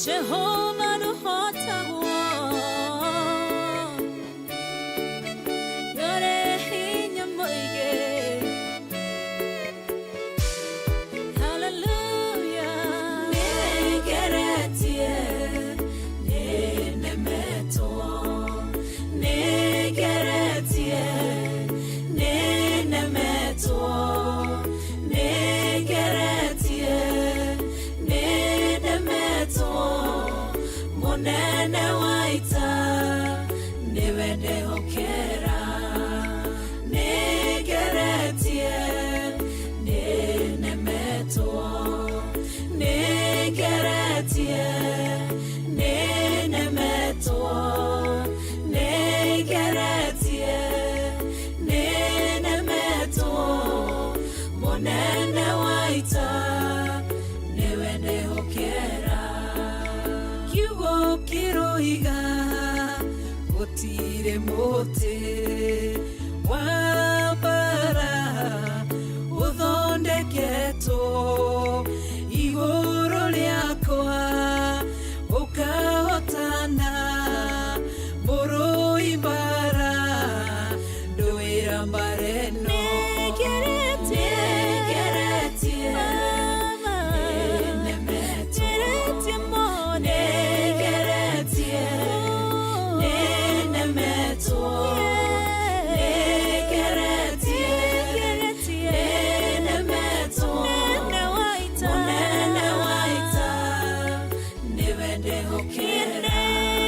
Jehova ndũhotagwo, ndũrĩ hinya mũingĩ. Hallelujah. Nĩngeretie, nĩnemetwo. Nĩngeretie, nĩnemetwo. Nĩngeretie, nĩnemetwo. Mũnene wa ita nĩwe ndehokera. Nĩngeretie, nĩnemetwo. Nĩngeretie, nĩnemetwo. Nĩngeretie, nĩnemetwo. Mũnene wa ita nĩwe ndehokera. Kiugo kĩroiga gũtirĩ mũtĩ wa mbara ũthondeketwo igũrũ rĩakwa ũkahotana. Mũrũi mbara ndũĩra mbara ĩno. Nĩngeretie, Nĩngeretie, Baba, nĩnemetwo. ngeretie mũno. Nĩngeretie, nĩnemetwo. Nĩngeretie, Nĩngeretie, nĩnemetwo. Mũnene wa ita. Mũnene wa ita nĩwe ndehokera.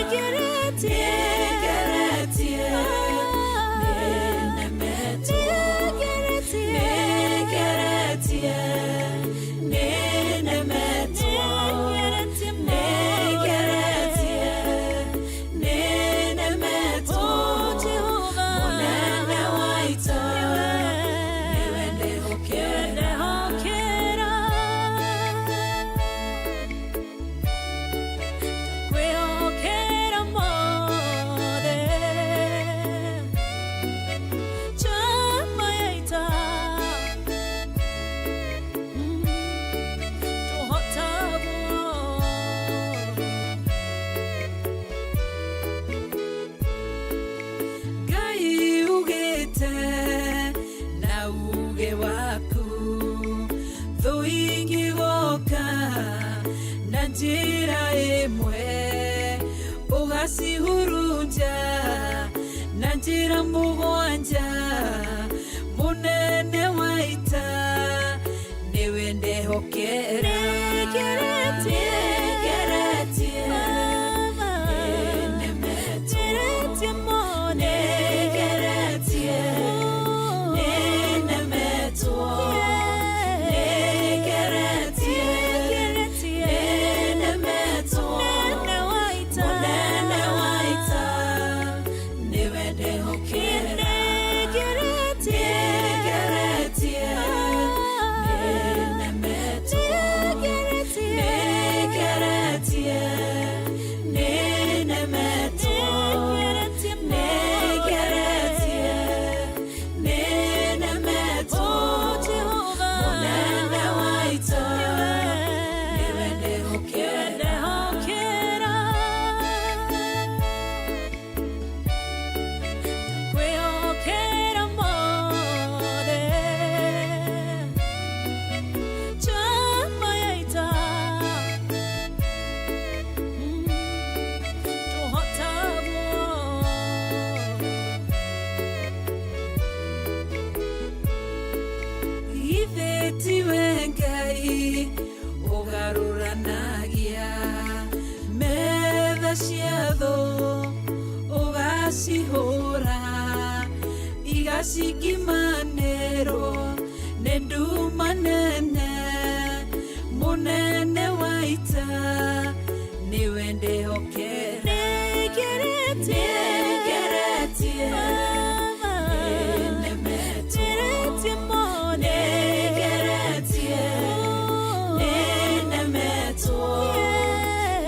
Nĩngeretie, Nĩngeretie, nĩnemetwo. Nĩngeretie, Nĩngeretie, nĩnemetwo. Nĩngeretie mũno. Nĩngeretie, nĩnemetwo. Oh, Jehova, Mũnene wa ita nĩwe ndehokera. Ndehokera. Kwĩhokera mothe. Njamba ya ita. Ndũhotagwo. Ngai ugĩte na uge waku thũ ingĩgoka na njĩra ĩmwe ũgacihurunja na njĩra mũgwanja. Mũnene wa ita nĩwe ndehokera. Nĩngeretie, Nĩngeretie, Baba, nĩnemetwo. ngeretie mũno. Nĩngeretie, nĩnemetwo. Nĩngeretie, Nĩngeretie, nĩnemetwo. Mũnene wa ita. Mũnene wa ita nĩwe ndehokera. Nĩngeretie, Nĩngeretie, nĩnemetwo. Nĩngeretie, Nĩngeretie, nĩnemetwo. Nĩngeretie mũno. Nĩngeretie, nĩnemetwo. Oh, Jehova, Mũnene wa ita nĩwe ndehokera. Ndehokera. Kwĩhokera mothe. Njamba ya ita. Ndũhotagwo. Githĩ tiwe Ngai ũgarũranagia metha cia thũ, ũgacihũra igacingimanĩrwo nĩ nduma nene. Mũnene wa ita nĩwe ndehokera. Nĩngeretie, Nĩngeretie, Baba, nĩnemetwo. ngeretie mũno. Nĩngeretie, nĩnemetwo.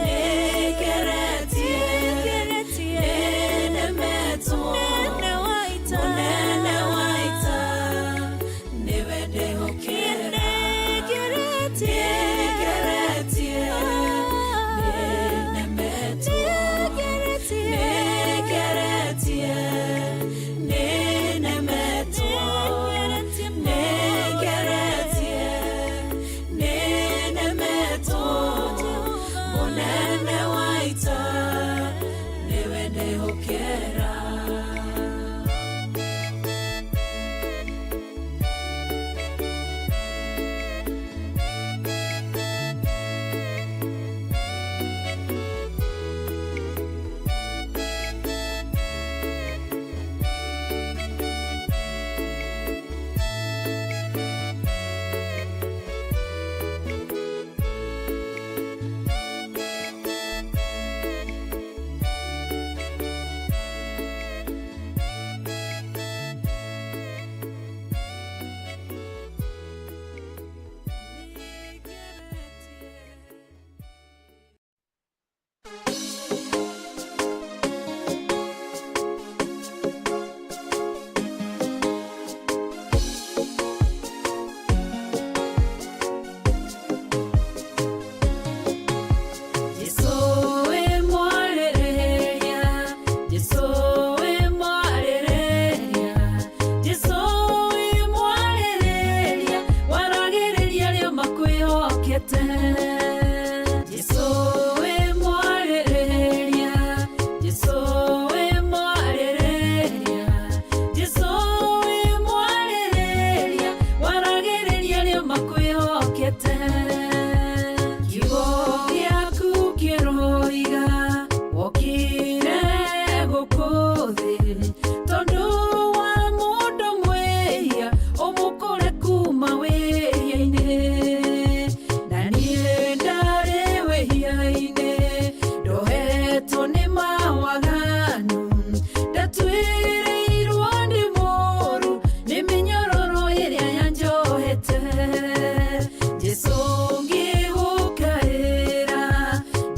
Nĩngeretie, Nĩngeretie, nĩnemetwo. Mũnene wa ita. Mũnene wa ita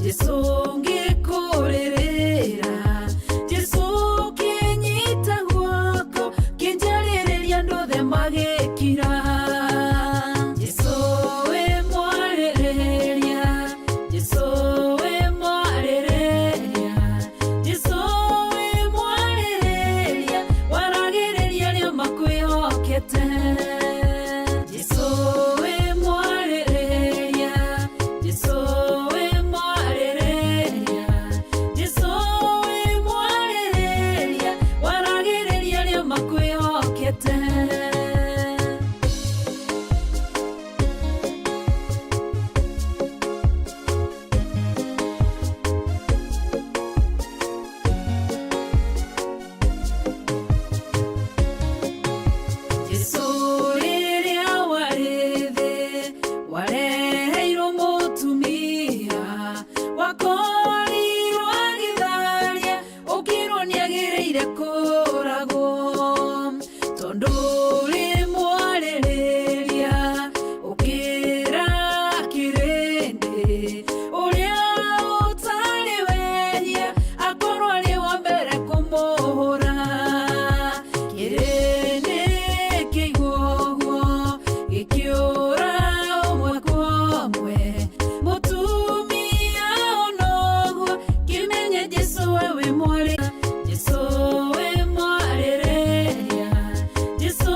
Jesu ngĩkũrĩrĩra, Jesu kĩnyita guoko, kĩnjarĩrĩria andũ othe magĩkira. Jesu wĩ mwarĩrĩria, Jesu wĩ mwarĩrĩria, Jesu wĩ mwarĩrĩria, waragĩrĩria arĩa makwĩhokete. Jesu wĩ mwarĩrĩria, Jesu wĩ mwarĩrĩria, Jesu wĩ mwarĩrĩria, waragĩrĩria arĩa makwĩhokete. Jesu rĩrĩa warĩ thĩ, wareheirwo mũtumia, wakorirwo agĩtharia, ũkĩrwo nĩagĩrĩire kũragwo, tondũ ũrĩ mwarĩrĩria, ũkĩra kĩrĩndĩ, ũrĩa ũtarĩ wehia, akorwo arĩ wa mbere kũmũhũra. Kĩrĩndĩ kĩigua ũguo, gĩkĩũra ũmwe kwa ũmwe, mũtumia ona ũguo, kĩmenye Jesu we wĩ mwarĩ, Jesu wĩ mwarĩrĩria, Jesu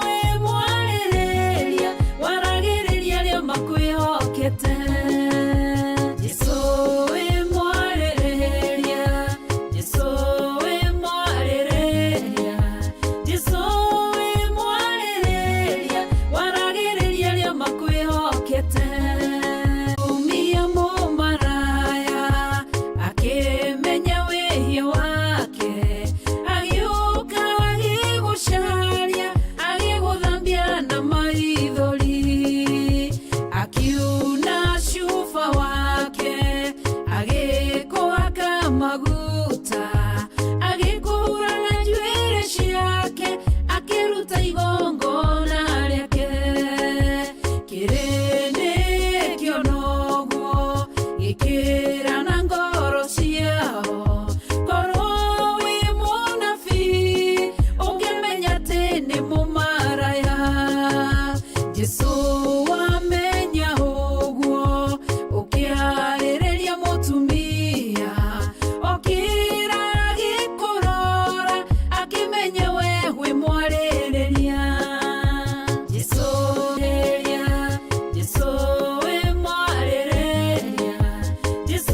wĩ mwarĩrĩria, waragĩrĩria arĩa makwĩhokete. Jesu wĩ mwarĩrĩria, Jesu wĩ mwarĩrĩria, Jesu wĩ mwarĩrĩria, waragĩrĩria arĩa makwĩhokete. Umia mũmaraya akĩmenya wĩhia wake, agĩũka agĩgũcaria, agĩgũthambia na maithori, akiuna cuba wake, agĩkũhaka maguta, agĩkũhura na njuĩrĩ ciake, akĩruta igongona rĩake. Kĩrĩndĩ kĩona ũguo, gĩkĩra na ngoro ciao, korwo wĩ mũnabii, ũngĩmenya atĩ nĩ mũmaraya. Jesu wamenya ũguo, ũkĩarĩrĩria mũtumia, okĩra agĩkũrora, akĩmenya we wĩ mwarĩrĩria. Jesu rĩria, Jesu wĩ mwarĩrĩria, Jesu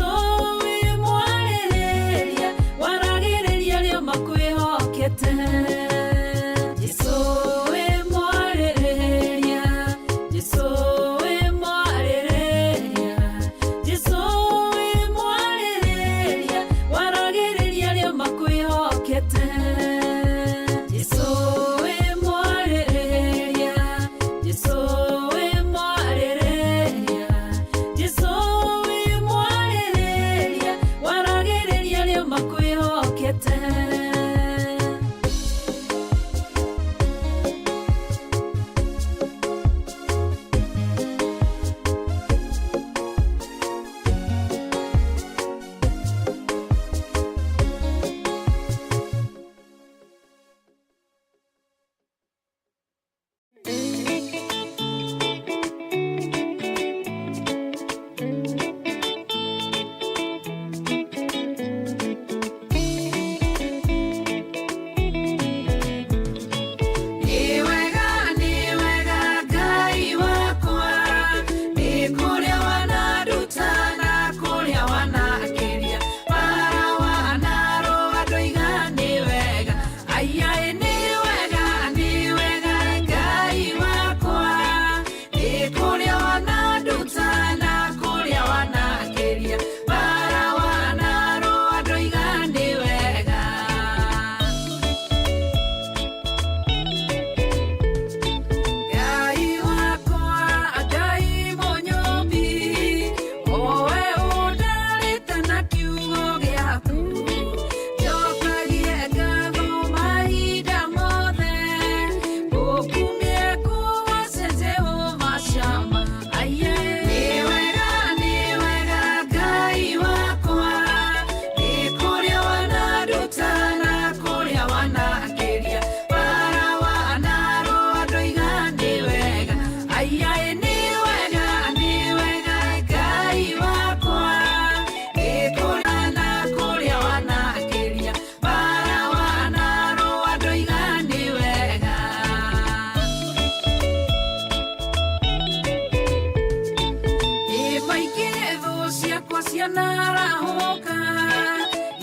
Ciakwa cianarahũka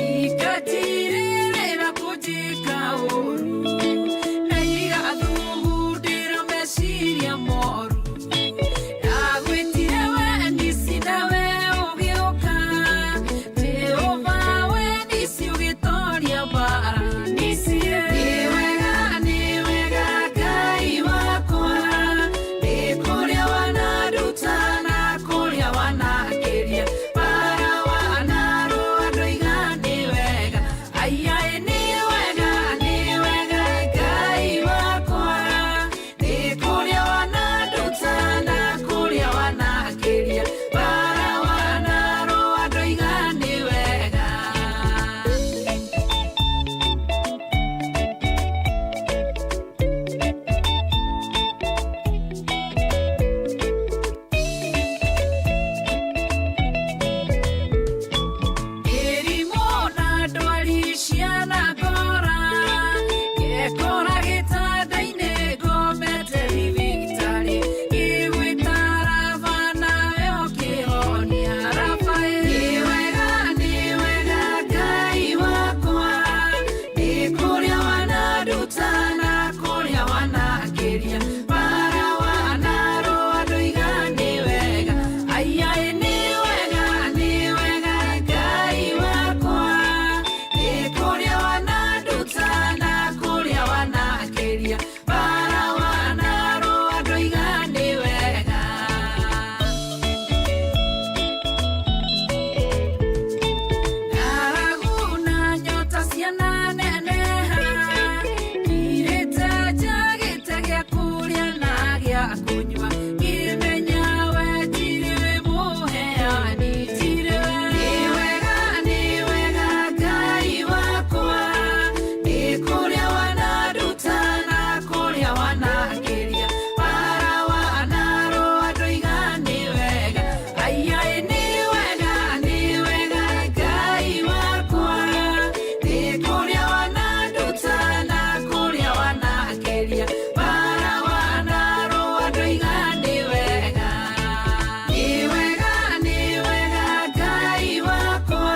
ikatirĩrĩra kũnjĩka ũru na igathugundĩra meciria moru. Ndagwĩtire we Nisi nawe ũgĩũka, Jehova we Nisi ũgĩtoria mbara. Nisi nĩ wega, nĩ wega Ngai wakwa, nĩ kũrĩa wananduta na kũrĩa wanakĩria, bara wanarũa ndoiga nĩ wega. Aiaĩ nĩ wega, nĩ wega Ngai wakwa, nĩ kũrĩa wananduta na kũrĩa wanakĩria, bara wanarũa ndoiga nĩ wega. Mĩrimũ na ndwari cianangora, ngekora gĩtanda-inĩ ngomete thibitarĩ, ngĩgwĩta Raba nawe ũkĩhonia. Raba nĩ wega, nĩ wega Ngai wakwa, nĩ kũrĩa wananduta na kũrĩa wanakĩria, bara wanarũa ndoiga nĩ wega. Aiaĩ nĩ wega, nĩ wega Ngai wakwa, nĩ kũrĩa wananduta na kũrĩa wanakĩria, bara wanarũa ndoiga nĩ wega. Ng'aragu na nyota ciananeneha, ngirĩte njagĩte gĩa kũrĩa na gĩa kũnyua, ngĩmenya we tirĩ we mũheani, tirĩ we. Nĩ wega, nĩ wega Ngai wakwa, nĩ kũrĩa wananduta na kũrĩa wanakĩria, bara wanarũa ndoiga nĩ wega. Aiaĩ nĩ wega, nĩ wega Ngai wakwa, nĩ kũrĩa wananduta na kũrĩa wanakĩria, bara wanarũa ndoiga nĩ wega. Nĩ wega, nĩ wega Ngai wakwa,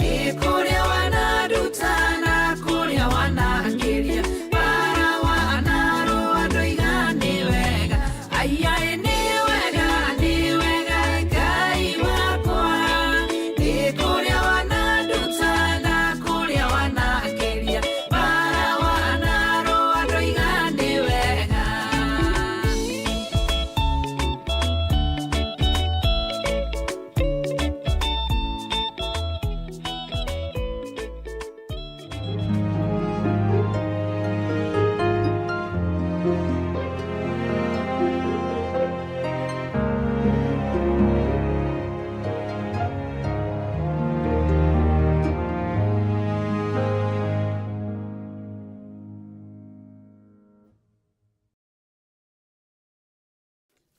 nĩ kũrĩa wananduta na kũrĩa wanakĩria, bara wanarũa ndoiga nĩ wega. Aiaĩ nĩ wega, nĩ wega Ngai wakwa, nĩ kũrĩa wananduta na kũrĩa wanakĩria, bara wanarũa ndoiga nĩ wega.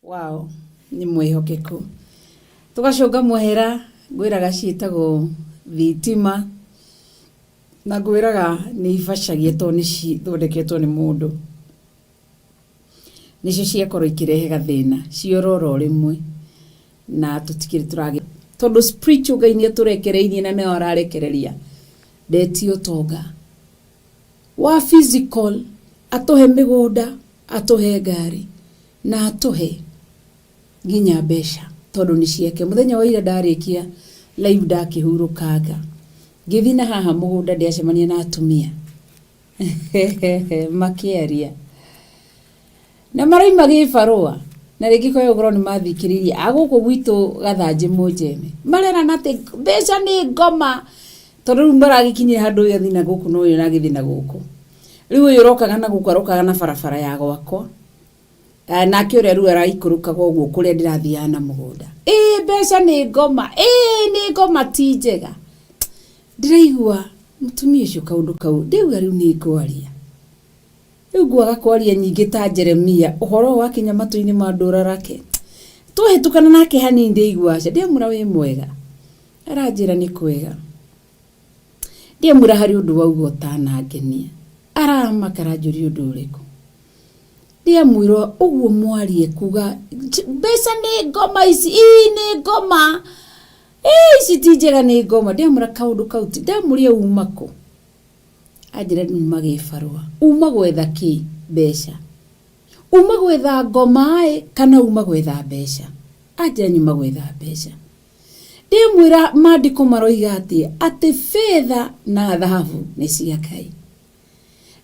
Wow, nĩ mwĩhokeku. Tũgacũnga mũhera, ngwĩraga ciĩtagwo thitima, na ngwĩraga nĩ ibacagia tondũ nĩ cithondeketwo nĩ mũndũ. Nĩcio ciakorwo ikĩrehe gathĩna, ciorora o rĩmwe, na tũtikĩrĩ tũragĩ tondũ spiritual Ngai nĩ atũrekereirie na nĩwe ararekereria. Ndetio ũtonga wa physical, atũhe mĩgũnda, atũhe ngari, na atũhe nginya mbeca tondũ nĩ ciake. Mũthenya wa ira ndarĩkia live ndakĩhurũkanga, ngĩthiĩ na haha mũgũnda ndĩacemania na atumia makĩaria na maraima gĩbarũa na rĩngĩ kwa ũkorwo nĩ mathikĩrĩirie a gũkũ gwitũ Gathanjĩ Mũnjeme marerana atĩ mbeca nĩ ngoma tondũ rĩu maragĩkinyire handũ ũyũ athiĩ na gũkũ na ũyũ aragĩthiĩ na gũkũ. Rĩu ũyũ ũrokaga na gũkũ arokaga na barabara ya gwakwa. Nake ũrĩa rĩu araikũrũkaga ũguo kũrĩa ndĩrathiaga na mũgũnda. Ĩĩ mbeca nĩ ngoma, ĩĩ nĩ ngoma ti njega. Ndĩraigua mũtumia ũcio kaũndũ kau ndĩauga rĩu nĩ ngwaria. Rĩu ngwaga kwaria nyingĩ ta Jeremia ũhoro ũyũ wakinya matũ-inĩ ma ndũrarake. Twahĩtũkana nake hanini ndĩaigua aca ndĩamwĩra wĩ mwega. Aranjĩra nĩ kwega. Ndĩamwĩra harĩ ũndũ wauga ũtanangenia. Aramaka aranjũria ũndũ ũrĩkũ. Ndĩamwĩra ũguo mwarie kuga mbeca nĩ ngoma ici, ii nĩ ngoma. Ici ti njega nĩ ngoma. Ndamwĩra kaũndũ kau ti ndamũria uma kũ? Anjĩra nyuma gĩbarũa. Uma gwetha kĩ? Mbeca. Uma gwetha ngoma ĩ kana uma gwetha mbeca? Anjĩra nyuma gwetha mbeca. Ndĩmwĩra maandĩko maroiga atĩ atĩ betha na thahabu nĩ cia Ngai.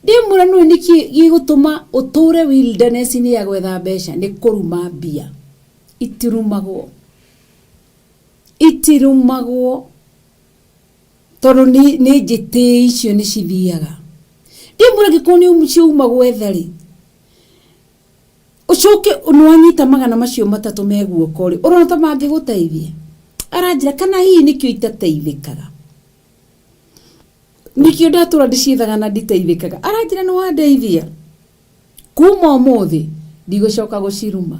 Ndĩmwĩra nũĩ nĩkĩ gĩgũtũma ũtũre wilderness-inĩ ya gwetha mbeca? Nĩ kũruma mbia. Itirumagwo. Itirumagwo tondũ nĩ nĩ njĩtĩi icio nĩ cithiaga. Ndĩmwĩra angĩkorwo nĩ ciauma gwetha rĩ, ũcoke nĩwanyita 300 me guoko rĩ, ũrona ta mangĩgũteithia? Aranjĩra kana hihi nĩkĩo itateithĩkaga. Nĩkĩo ndatũra ndĩciethaga na nditeithĩkaga. Aranjĩra nĩwandeithia. Kuma ũmũthĩ ndigũcoka gũciruma.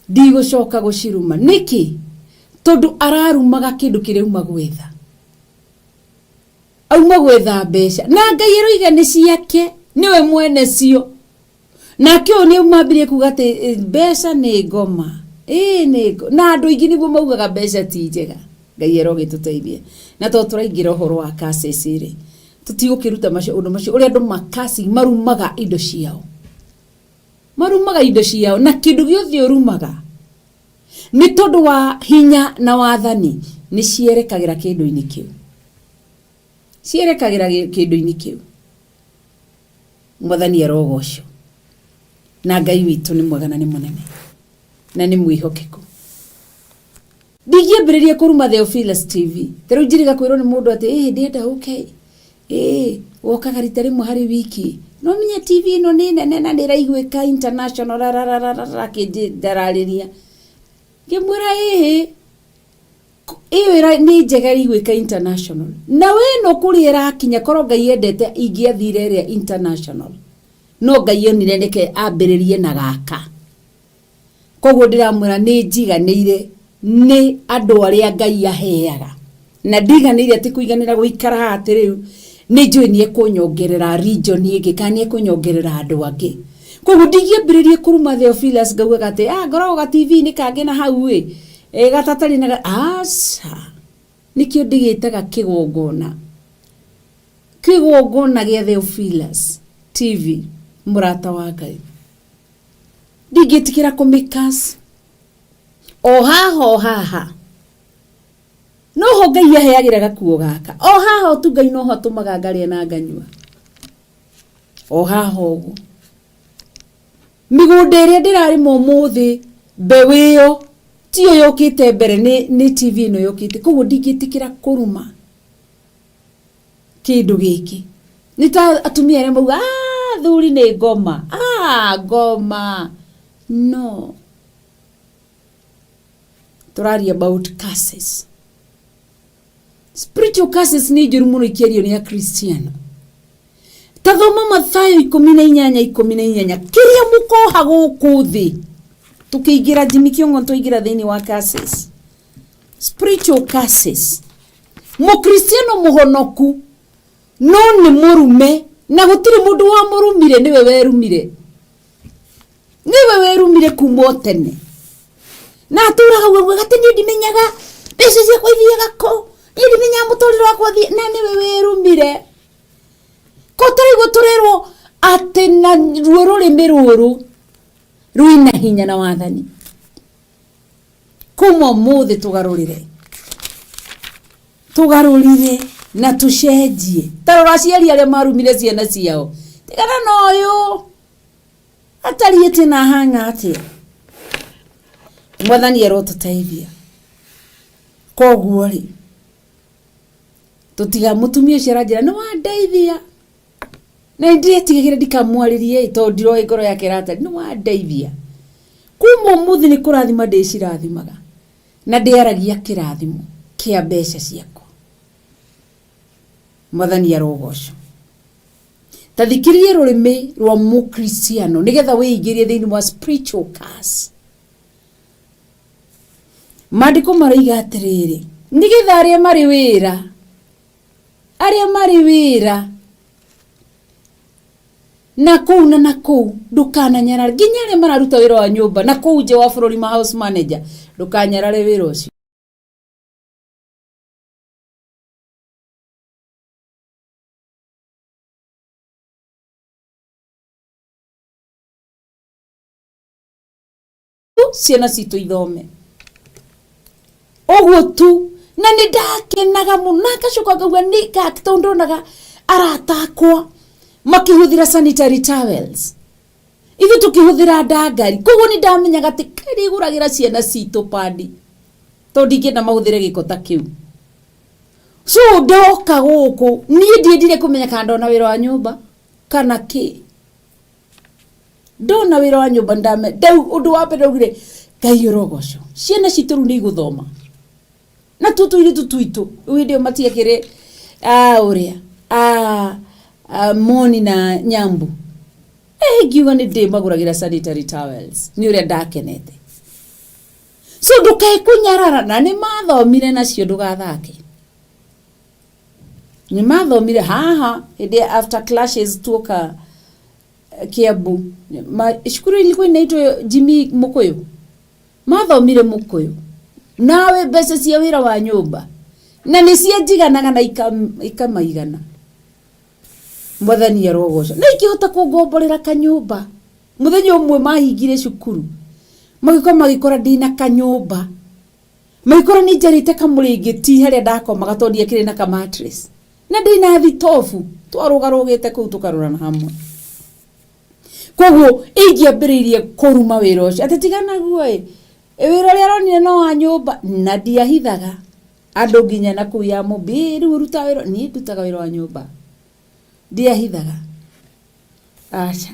Ndigũcoka gũciruma. Nĩkĩ? Tondũ ararumaga kĩndũ kĩrĩa auma gwetha. Auma gwetha mbeca. Na Ngai aroiga nĩ ciake, nĩwe mwene cio. Nake ũyũ nĩ mambirie kuga atĩ mbeca nĩ ngoma. Ĩĩ nĩ ngoma. Na andũ aingĩ nĩguo maugaga mbeca ti njega. Ngai arogĩtũteithia. Na tondũ tũraingĩra ũhoro wa curses rĩ, tũtigũkĩruta macio ũndũ macio ũrĩa andũ makasi marumaga indo ciao. Marumaga indo ciao na kĩndũ gĩothe ũrumaga nĩ tondũ wa hinya na wathani nĩ cierekagĩra kĩndũ-inĩ kĩu. Cierekagĩra kĩndũ-inĩ kĩu. Mwathani arogocwo. Na Ngai witũ nĩ mwega na nĩ mũnene na nĩ mwĩhokeku. Ndingĩambĩrĩria kũruma Theophilus TV. Ta rĩu njĩrĩga kwĩrwo nĩ mũndũ atĩ ĩĩ ndĩrenda ũke ĩĩ wokaga rita rĩmwe harĩ wiki. No menye TV ĩno nĩ nene na nĩ ĩraiguĩka international rarararara akĩndararĩria. Ngĩmwĩra ĩhĩ ĩyo nĩ njega ĩraiguĩka international. Na we no kũrĩa ĩrakinya korwo Ngai endete ingĩathire ĩrĩa international. No Ngai onire reke ambĩrĩrie na gaka. Koguo ndĩramwĩra nĩ njiganĩire nĩ andũ arĩa Ngai aheaga. Na ndiganĩire atĩ kũiganĩra gũikara haha atĩ rĩu nĩ njũĩ nĩ ekũnyongerera region ĩngĩ kana nĩ ekũnyongerera andũ angĩ. Koguo ndingĩambĩrĩria kũruma Theophilus ngaugaga atĩ ah ngoragwo ga TV-inĩ kangĩ na hau ĩ gatatarĩ na aca. Nĩkĩo ndĩgĩtaga kĩgongona. Kĩgongona gĩa Theophilus TV mũrata wa Ngai. Ndingĩtĩkĩra kũmĩkas. O haha o haha. Noho Ngai aheagĩra gakuo gaka. O haha tu Ngai noho atũmaga ngarĩa na nganyua. O haha ũguo. Mĩgũnda ĩrĩa ndĩrarĩma ũmũthĩ mbeũ ĩyo tiyo yũkĩte mbere nĩ, nĩ TV ĩno yũkĩte. Koguo ndingĩtĩkĩra kũruma kĩndũ gĩkĩ. Nĩ ta atumia arĩa mauga ah, thuri nĩ ngoma. Ah, ngoma. No. Tũraria about curses. Spiritual curses nĩ njũru mũno ikĩario nĩ Akristiano. Ta thoma Mathayo 18:18 kĩrĩa mũkoha gũkũ thĩ. Tũkĩingĩra Jimmy Kĩong'o twaingĩra thĩinĩ wa curses. Spiritual curses. Mũkristiano mũhonoku no nĩ mũrume na gũtirĩ mũndũ wamũrumire nĩwe werumire. Nĩwe werumire kuma o tene. Na atũraga augaga atĩ niĩ ndimenyaga mbeca ciakwa ithiaga kũ, niĩ ndimenyaga mũtũrĩre wakwa ũthiĩ, na nĩwe werumire. Ko tũraigua tũrerwo atĩ na ruo rũrĩmĩ rũrũ rwĩna hinya na wathani. Kuma ũmũthĩ tũgarũrĩre. Tũgarũrire na tũcenjie. Ta rora aciari arĩa marumire ciana ciao. Tigana na ũyũ. Atariĩ atĩa na ahana atĩa? Mwathani arotũteithia. Koguo rĩ, tũtiga mũtumia ũcio aranjĩra nĩ wandeithia. Na nĩ ndĩretigagĩra ndikamwarĩrie ĩ tondũ ndiroĩ ngoro yake ĩratariĩ. Nĩ wandeithia. Kuma ũmũthĩ nĩ kũrathima ndĩcirathimaga. Na ndĩaragia kĩrathimo kĩa mbeca ciakwa. Mwathani arogocwo. Ta thikĩrĩria rũrĩmĩ rwa mũkristiano nĩgetha wĩingĩrie thĩinĩ wa spiritual curse. Maandĩko maroiga atĩrĩrĩ, nĩgetha arĩa marĩ wĩra, arĩa marĩ wĩra na kũu na na kũu ndũkananyarare, nginya arĩa mararuta wĩra wa nyũmba na kũu nja wa bũrũri ma house manager, ndũkanyarare wĩra ũcio. Ciana citũ ithome ũguo tu, na nĩ ndakenaga mũno na ngacoka ngauga nĩ tondũ ndonaga arata akwa makĩhũthĩra sanitary towels, ithuĩ tũkĩhũthĩra ndangari. Koguo nĩ ndamenyaga atĩ karĩgũragĩra ciana citũ padi, tondũ ndingĩenda mahũthĩre gĩko ta kĩu. So ndoka gũkũ, niĩ ndiendire kũmenya kana ndona wĩra wa nyũmba kana kĩ. Ndona wĩra wa nyũmba ndame ndau, ũndũ wa mbere ndaugire, "Ngai ũrogocwo, ciana citũ rĩu nĩ igũthoma na tuo tũirĩtu twitũ." Rĩu hĩndĩ ĩyo matiakĩrĩ ũrĩa Moni na Nyambu. Ngiuga nĩ ndĩmagũragĩra sanitary towels nĩ ũrĩa ndakenete. So ndũkae kũnyarara, na nĩ mathomire nacio, ndũgathake. Nĩ mathomire haha hĩndĩ ya after clashes tuoka Kiambu. Cukuru ilikuwa inaitwa Jimmy Mukuyu. Mathomire Mukuyu nawe mbeca cia wĩra wa nyũmba na nĩ cianjiganaga na ikamaigana. Mwathani arogocwo, na ikĩhota kũngomborera kanyũmba. Mũthenya ũmwe mahingire cukuru, magĩũka magĩkora ndĩna kanyũmba, magĩkora nĩ njarĩte kamũrĩngĩti harĩa ndakomaga tondũ ndiakĩrĩ na kamattress, na ndĩna thitobu twarũgarũgĩte kũu tũkarorana hamwe. Koguo ingĩambĩrĩirie kũruma wĩra ũcio atĩ tiga naguo ĩ wĩra ũrĩa aronire no wa nyũmba, na ndiahithaga andũ nginya na kũu ya mũmbi. Rĩu ũrutaga wĩra? Niĩ ndutaga wĩra wa nyũmba, ndiahithaga, aca.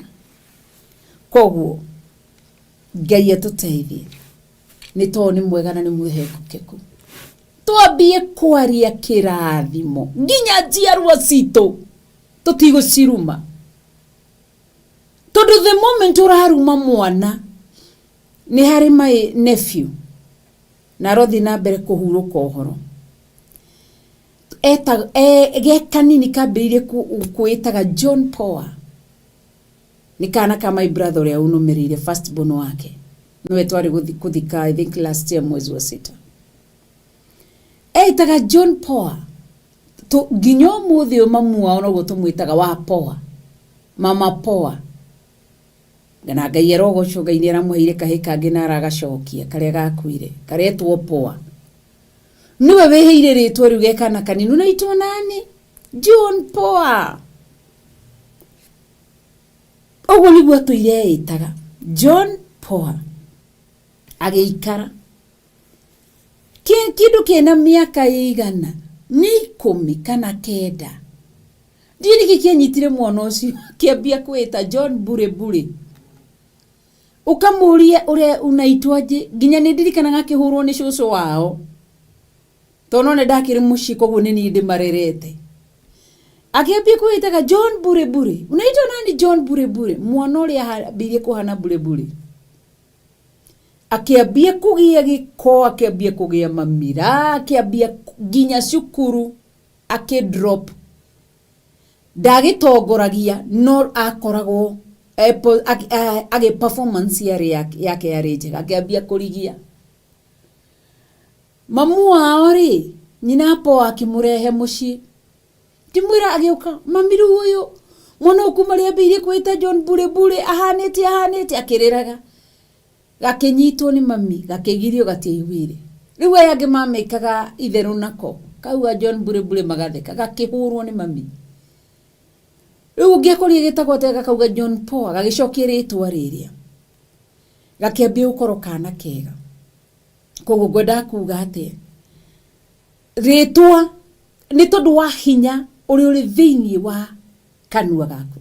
Koguo Ngai atũteithie, nĩ tondũ nĩ mwega na nĩ mwĩhokeku. Twambie kwaria kĩrathimo nginya njiarwa citũ, tũtigũciruma, tondũ the moment ũraruma mwana, nĩ harĩ my nephew na arothiĩ na mbere kũhurũka ũhoro eta ge kanini kambĩrĩirie kwĩtaga John Poa. Nĩ kana ka my brother ũrĩa ũnũmĩrĩire, first born wake, nĩwe twarĩ kũthika, I think last year mwezi wa sita. Etaga John Poa nginya ũmũthĩ ũyũ. Mamu wao noguo tũmwĩtaga, wa Poa, mama Poa. Na Ngai arogocwo, Ngai nĩ aramũheire kahĩ kangĩ na aragacokia karĩa gakuire karetwo Poa. Nĩwe wĩheire rĩtwa rĩu gekana kanini, unaitwa nani? John Poa. Ũguo nĩguo atũire ĩtaga John Poa. Agĩikara kĩndũ kĩna mĩaka ĩigana nĩ 19, ndiĩ nĩkĩ kĩanyitire mwana ũcio kĩambia kwĩta John Bure Bure. Ũkamũria ũrĩa unaitwaje, nginya nĩ ndirikanaga akĩhũrwo nĩ cũcũ wao, tondũ no nĩ ndakĩrĩ mũciĩ, koguo nĩ niĩ ndĩmarerete. Akĩambia kwĩtaga John Bure Bure. "Unaitwa nani?" "John Bure Bure." Mwana ũrĩa ambĩrĩirie kũhana Bure Bure, akĩambia kũgĩa gĩko, akĩambia kũgĩa mamira, akĩambia nginya cukuru akĩ drop. Ndagĩtongoragia, no akoragwo agĩ performance yarĩ yake yarĩ njega. Akĩambia kũrigia mamu wao rĩ, nyina Poa akĩmũrehe mũciĩ, ngĩmwĩra, agĩũka, "Mami, rĩu ũyũ mwana ũyũ kuma rĩambĩirie kwĩta John Bure Bure ahanĩte ahanĩte." Akĩrĩraga, gakĩnyitwo nĩ mami, gakĩgirio, gatiaiguire. Rĩu aya angĩ mamĩkaga itherũ nako kauga John Bure Bure, magatheka, gakĩhũrwo nĩ mami. Rĩu ũngĩakorire gĩtagwo atĩa? Gakauga John Poa, gagĩcokia rĩtwa rĩrĩa, gakĩambia gũkorwo kana kega. Koguo ngwendaga kuga atĩa? Rĩtwa nĩ tondũ wa hinya ũrĩa ũrĩ thĩinĩ wa kanua gaku.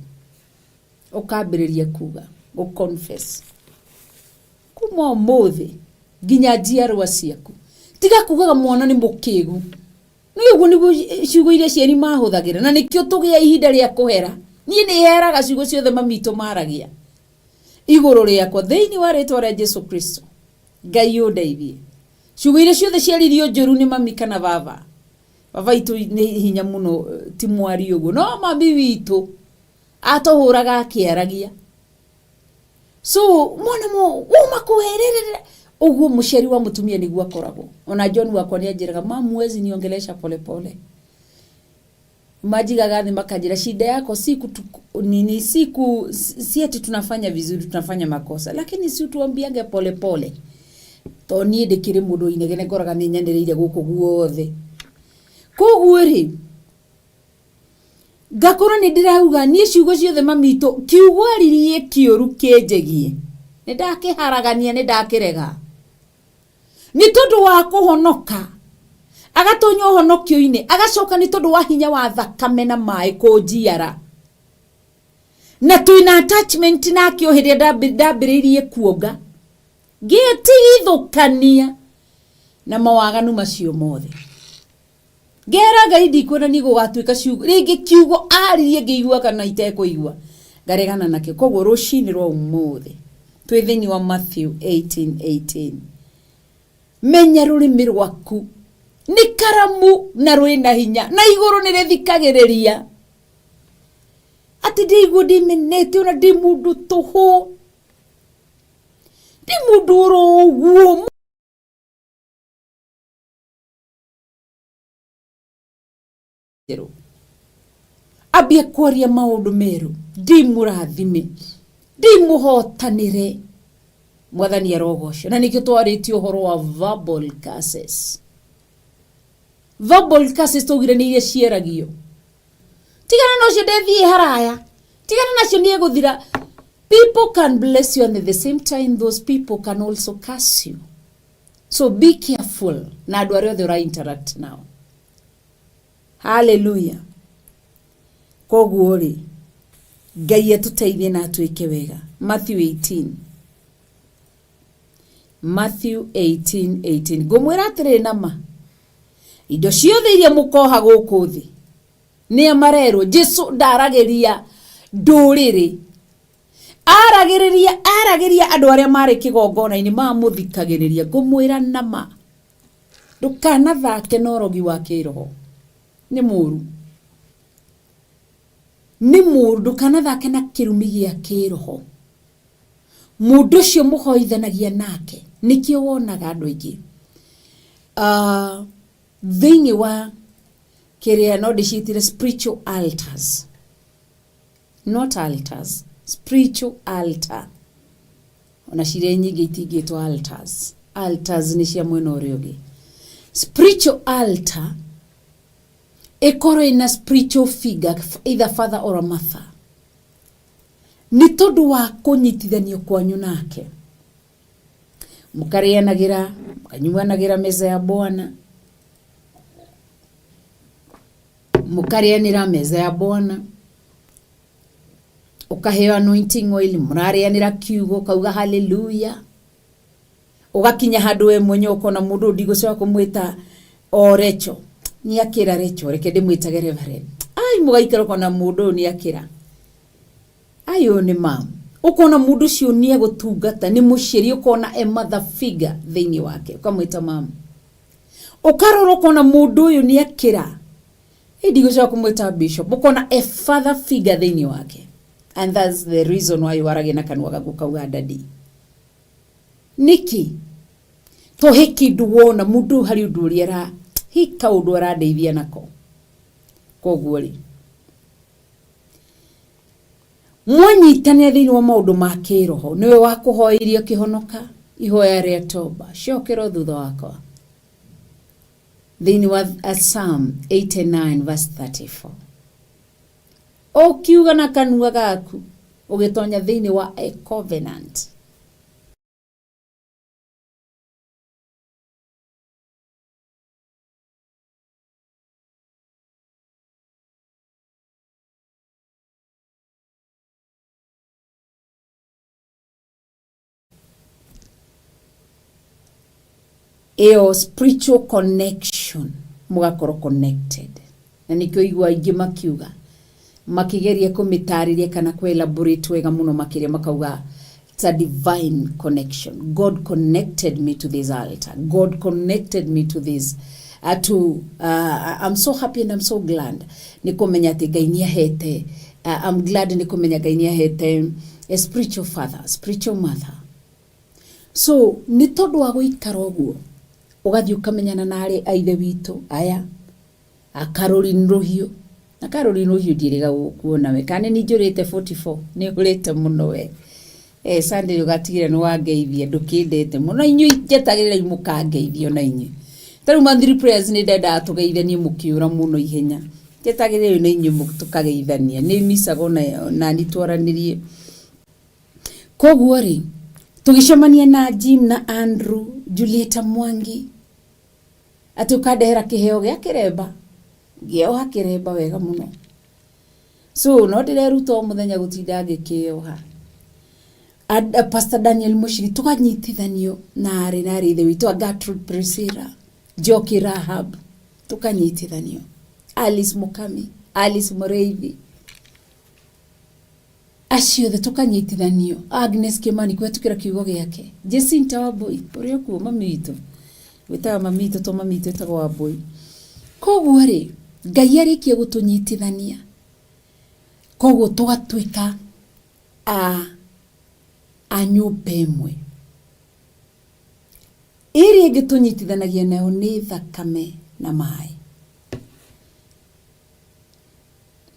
Ũkambĩrĩria kuga, gũ confess kuma ũmũthĩ nginya njiarwa ciaku. Tiga kugaga mwana nĩ mũkĩgu. Nĩ ũguo nĩguo ciugo iria aciari mahũthagĩra, na nĩkĩo tũgĩa ihinda rĩa kũhera. Niĩ nĩ heraga ciugo ciothe mamitũ maragia igũrũ rĩakwa thĩinĩ wa rĩtwa rĩa Jesu Kristo. Ngai ũndeithie. Ciugo iria ciothe ciaririo njũru nĩ mami kana baba, baba itũ nĩ hinya mũno, ti mwario ũguo, no mami witũ atũhũraga akĩaragia. So mwana mo uma kũhererera ũguo, mũciari wa mũtumia nĩguo akoragwo. Ona John wakwa nĩ anjĩraga, "Mamu, huwezi niongelesha polepole." Majigaga thĩ makanjĩra, "Shida yako si kutu, nini, si ati tunafanya vizuri, tunafanya makosa, lakini si utuambiange polepole." To niĩ ndĩkĩrĩ mũndũ inegene ngoraga nĩ nyanĩrĩire gũkũ guothe. Koguo rĩ, ngakorwo nĩ ndĩrauga niĩ ciugo ciothe mamitũ kiugo aririe kĩũru kĩnjĩgie nĩ ndakĩharagania nĩ ndakĩrega nĩ tondũ wa kũhonoka agatonya ũhonokio-inĩ agacoka nĩ tondũ wa hinya wa thakame na maĩ kũnjiara na twĩna attachment nake o hĩrĩa ndambĩrĩirie kuonga ngĩtigithũkania na mawaganu macio mothe ngera ngai ndikwenda niĩ gũgatuĩka ciugo rĩngĩ kiugo aririe ngĩigua kana itekũigua ngaregana nakĩo koguo rũcinĩ rwa ũmũthĩ twĩ thĩinĩ wa Matthew 18:18 menya rũrĩmĩ rwaku nĩ karamu na rwĩna hinya na igũrũ nĩ rĩthikagĩrĩria atĩ ndĩigua ndĩmenete ona ndĩ mũndũ tũhũ ndĩ mũndũ oro ũguo njerũ ambie kwaria maũndũ merũ ndimũrathime ndimũhotanĩre mwathani arogocwo na nĩkĩo twarĩtie ũhoro wa verbal curses verbal curses twaugire nĩ iria ciaragio tigana na ũcio ndethiĩ haraya tigana nacio nĩ egũthira people can bless you and at the same time those people can also curse you so be careful na andũ arĩa othe ũra interact nao haleluya koguo rĩ ngai atũteithie na atwĩke wega Matthew 18 Matthew 18 18 ngũmwĩra atĩrĩ nama indo ciothe iria mũkoha gũkũ thĩ nĩa marerwo jesu ndaragĩria ndũrĩrĩ aragĩrĩria aragĩria andũ arĩa marĩ kĩgongona-inĩ mamũthikagĩrĩria ngũmwĩra nama ndũkanathake na ũrogi wa kĩroho nĩ mũru nĩ mũru ndũkanathake na kĩrumi gĩa kĩroho mũndũ ũcio mũhoithanagia nake nĩkĩo wonaga andũ aingĩ Ah, thĩinĩ wa kĩrĩa no ndĩciĩtire spiritual altars not altars spiritual altar ona cirĩ nyingĩ itingĩtwo altars altars nĩ cia mwena ũrĩa ũngĩ spiritual altar ĩkorwo ĩna spiritual figure either father or a mother nĩ tondũ wa kũnyitithanio kwanyu nake mũkarĩanagĩra mũkanyuanagĩra meza ya bwana mũkarĩanĩra meza ya bwana ũkaheo anointing oil mũrarĩanĩra kiugo ũkauga haleluya ũgakinya handũ we mwenyewe ũkona mũndũ ũyũ ndigũcoka kũmwĩta o recho nĩ akĩra recho reke ndĩmwĩtage reverend ai mũgaikara ũkona mũndũ ũyũ nĩ akĩra ai ũyũ nĩ mam ũkona mũndũ ũcio nĩ egũtungata nĩ mũciari ũkona a mother figure thĩinĩ wake ũkamwĩta mam ũkarora ũkona mũndũ ũyũ nĩ akĩra ĩ ndigũcoka kũmwĩta bishop ũkona a father figure thĩinĩ wake and that's the reason why waragia na kanua gaku kauga daddy nĩkĩ to he kĩndũ wona mũndũ ũyũ harĩ ũndũ ũrĩa ara he kaũndũ arandeithia nako koguo rĩ mwanyitanĩra thĩinĩ wa maũndũ ma kĩroho nĩwe wa kũhoya ũkĩhonoka ihoya rĩa toba cokera thutha wakwa thĩinĩ wa Psalm 89 verse 34 ũkiuga na kanua gaku ũgĩtonya thĩinĩ wa a covenant ĩyo spiritual connection mũgakorwo connected na nĩkĩo igua aingĩ makiuga makĩgeria kũmĩtarĩria kana kũ elaborate wega mũno makĩria makauga it's a divine connection god connected me to this altar god connected me to this to I'm so happy and I'm so glad nĩ kũmenya atĩ ngai nĩ ahete I'm glad nĩ kũmenya ngai nĩ ahete a spiritual father spiritual mother so nĩ tondũ wa gũikara ũguo ũgathiĩ ũkamenyana na arĩ a ithe witũ aya a Caroline Rũhiũ na Caroline Rũhiũ ndiĩrĩga gũkuona we kana nĩ njũrĩte 44 nĩ ũrĩte mũno we Eh, Sunday ũgatigĩrĩra nĩ wangeithia ndũkĩndete mũno inyuĩ njetagĩrĩrai mũkangeithia ona inyuĩ ta rĩu monthly prayers nĩ ndendaga tũgeithanie mũkĩũra mũno ihenya njetagĩrĩrai na inyuĩ tũkageithania nĩ micaga ona nani twaranĩrie koguo rĩ tũgĩcemania na Jim na Andrew Julieta Mwangi atĩ ũkandehera kĩheo gĩa kĩremba ngĩoha kĩremba wega mũno so no ndĩreruta o mũthenya gũtinda ngĩkĩoha Pastor Daniel Mushiri tukanyitithanio na arĩ na arĩ ithe witũ a Gertrude Priscilla Njoki Rahab tukanyitithanio Alice Mukami Alice Mureithi acio othe tukanyitithanio Agnes Kimani kũhetũkĩra kiugo gĩake Jacinta Wambui ũrĩa ũkuo mami witũ wĩtaga mami witũ to mami witũ ĩtagwo Wambui koguo rĩ Ngai arĩkia gũtũnyitithania koguo tũgatuĩka a a nyũmba ĩmwe ĩrĩa ĩngĩ tũnyitithanagia nayo nĩ thakame na maĩ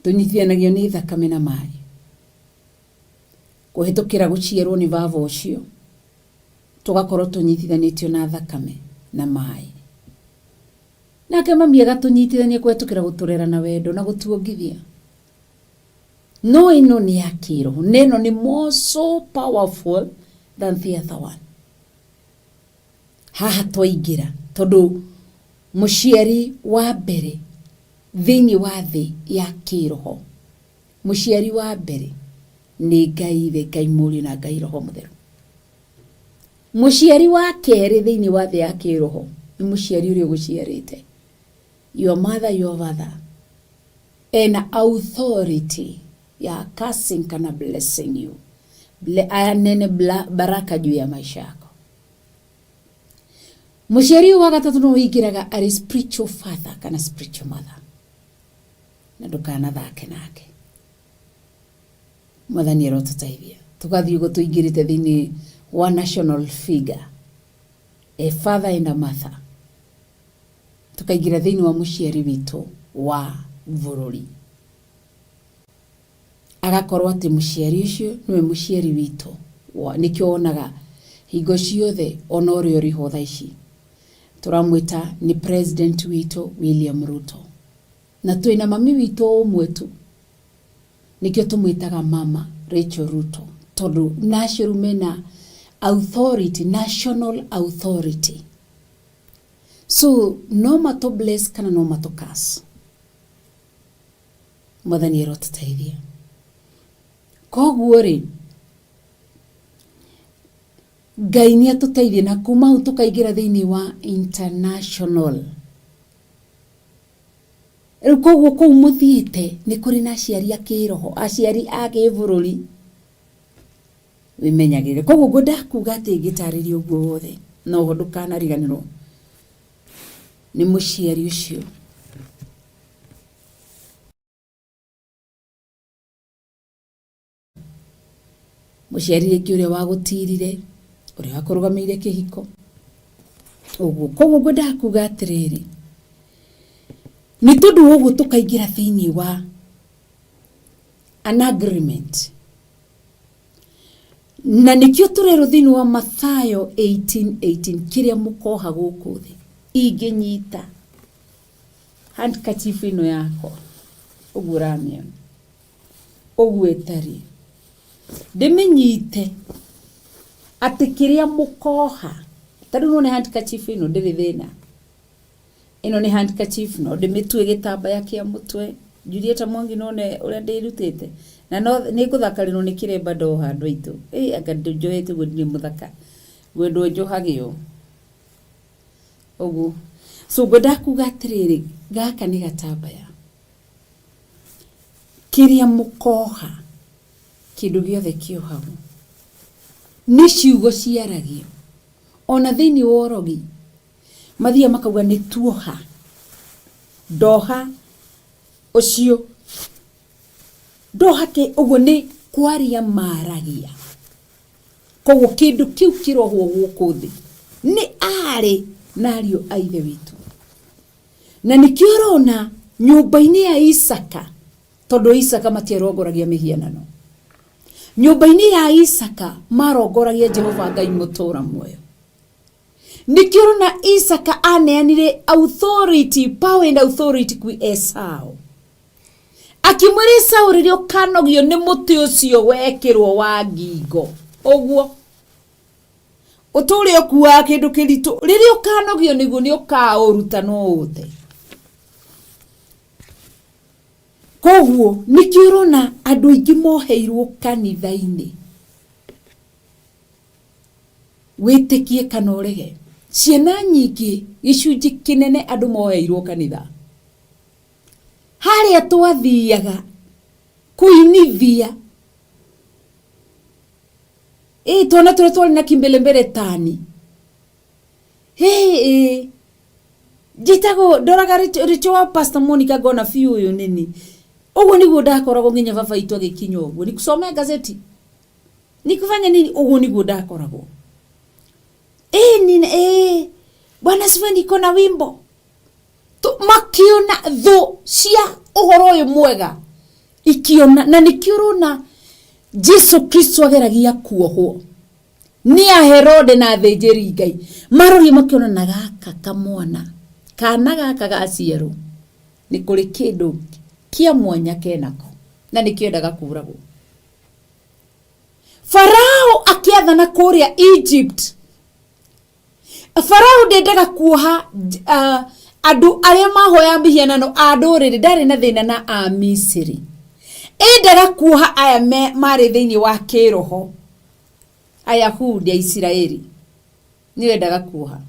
tũnyitithanagio nĩ thakame na maĩ kũhetũkĩra gũciarwo nĩ baba ũcio tũgakorwo tũnyitithanĩtio na thakame na maĩ nake mami agatũnyitithania kũhetũkĩra gũtũrera na wendo na gũtuongithia no ĩno nĩ ya kĩroho na ĩno nĩ more so powerful than the other one haha twaingĩra tondũ mũciari wa mbere thĩinĩ wa thĩ ya kĩroho mũciari wa mbere nĩ Ngai Ithe Ngai Mũriũ na Ngai Roho Mũtheru mũciari wa kerĩ thĩinĩ wa thĩ ya kĩroho nĩ mũciari ũrĩa ũgũciarĩte your mother your father ena authority ya cursing kana blessing you anene baraka juu ya maisha yako mũciari ũyũ wa gatatũ no ũingĩraga arĩ spiritual father kana spiritual mother na ndũkanathake nake mwathani arotũteithia tũgathiĩ ũguo tũingĩrĩte thĩinĩ wa national figure a father and a mother tukaingĩra thĩinĩ wa mũciari witũ wa bũrũri agakorwo atĩ mũciari ũcio nĩwe mũciari witũ nĩkĩo wonaga hingo ciothe ona ũrĩa ũrĩ ho thaa ici tũramwĩta nĩ president witũ William Ruto na twĩna mami witũ ũmwe tu nĩkĩo tũmwĩtaga mama Rachel Ruto tondũ nacio rĩu mena authority national authority so no matũ bless kana no matũ curse mwathani arotũteithia koguo rĩ Ngai nĩ atũteithie na kuma hau tũkaingĩra thĩinĩ wa international rĩu koguo kũu mũthiĩte nĩ kũrĩ na aciari a kĩroho aciari a kĩbũrũri wĩmenyagĩrĩre koguo ngwendaga kuga atĩ ngĩtarĩria ũguo wothe noho ndũkanariganĩrwo nĩ mũciari ũcio mũciari rĩngĩ ũrĩa wagũtirire ũrĩa wakũrũgamĩire kĩhiko ũguo koguo ngwendaga kuga atĩrĩrĩ nĩ tondũ wa ũguo tũkaingĩra thĩinĩ wa an agreement na nĩkĩo tũrerwo thĩinĩ wa Mathayo 18:18 kĩrĩa mũkoha gũkũ thĩ ingĩnyita handkerchief ĩno yakwa ũguo ũramĩona ũguo ĩtariĩ ndĩmĩnyite atĩ kĩrĩa mũkoha ta rĩu nĩwona handkerchief ĩno ndĩrĩ thĩna ĩno nĩ handkerchief no ndĩmĩtue gĩtambaya kĩa mũtwe Julieta Mwangi none ũrĩa ndĩrutĩte na no nĩ ngũthakarĩrwo nĩ kĩremba ndoha andũ aitũ ĩ anga njohete ũguo ndirĩ mũthaka ngwendwo njohage ũũ ũguo so ngwendaga kuga atĩrĩrĩ gaka nĩ gatambaya kĩrĩa mũkoha kĩndũ gĩothe kĩohagwo nĩ ciugo ciaragio ona thĩinĩ wa ũrogi mathiaga makauga nĩ tuoha ndoha ũcio ndoha kĩ ũguo nĩ kwaria maragia koguo kĩndũ kĩu kĩrohwo gũkũ thĩ nĩ arĩ na ariũ a ithe witũ na nĩkĩo ũrona nyũmba-inĩ ya Isaka tondũ Isaka matiarongoragia mĩhianano Nyũmba-inĩ ya Isaka marongoragia Jehova Ngai mũtũra muoyo. Nĩkĩo ũrona Isaka aneanire authority, power and authority kwĩ Esau. Akĩmwĩra Esau rĩrĩa ũkanogio nĩ mũtĩ ũcio wekĩrwo wa ngingo ũguo ũtũre ũkuaga kĩndũ kĩritũ, rĩrĩa ũkanogio nĩguo nĩ ũkaũruta no ũte. Koguo nĩkĩo ũrona andũ aingĩ moheirwo kanitha-inĩ, wĩtĩkie kana ũrege, ciana nyingĩ gĩcunjĩ kĩnene andũ moheirwo kanitha. Harĩa twathiaga kũinithia ĩ twana tũrĩa twarĩ na kimbelembele tani ĩ njĩtagwo ndoraga rĩcho wa Pastor Monica ngona biũ ũyũ nĩni ũguo nĩguo ndakoragwo nginya baba itũ agĩkinya ũguo nikusomea gazeti nikufanya nini ũguo nĩguo ndakoragwo ĩ nina ĩ bwana siwe niko na wimbo makiona thũ cia ũhoro ũyũ mwega ikiona na nĩkĩo ũrona Jesu Kristo ageragia kuohwo nĩ a Herode na athĩnjĩri Ngai marorie makiona na gaka kamwana kana gaka gaciarwo nĩ kũrĩ kĩndũ kĩa mwanya kenako na nĩkĩo endaga kũragwo. Farao akĩathana kũrĩa Egypt. Farao ndendaga kuoha andũ arĩa mahoya mĩhianano a ndũrĩrĩ, ndarĩ na thĩna na a Misiri. Endaga kuoha aya marĩ thĩinĩ wa kĩroho, Ayahudi a Isiraeli nĩo endaga kuoha.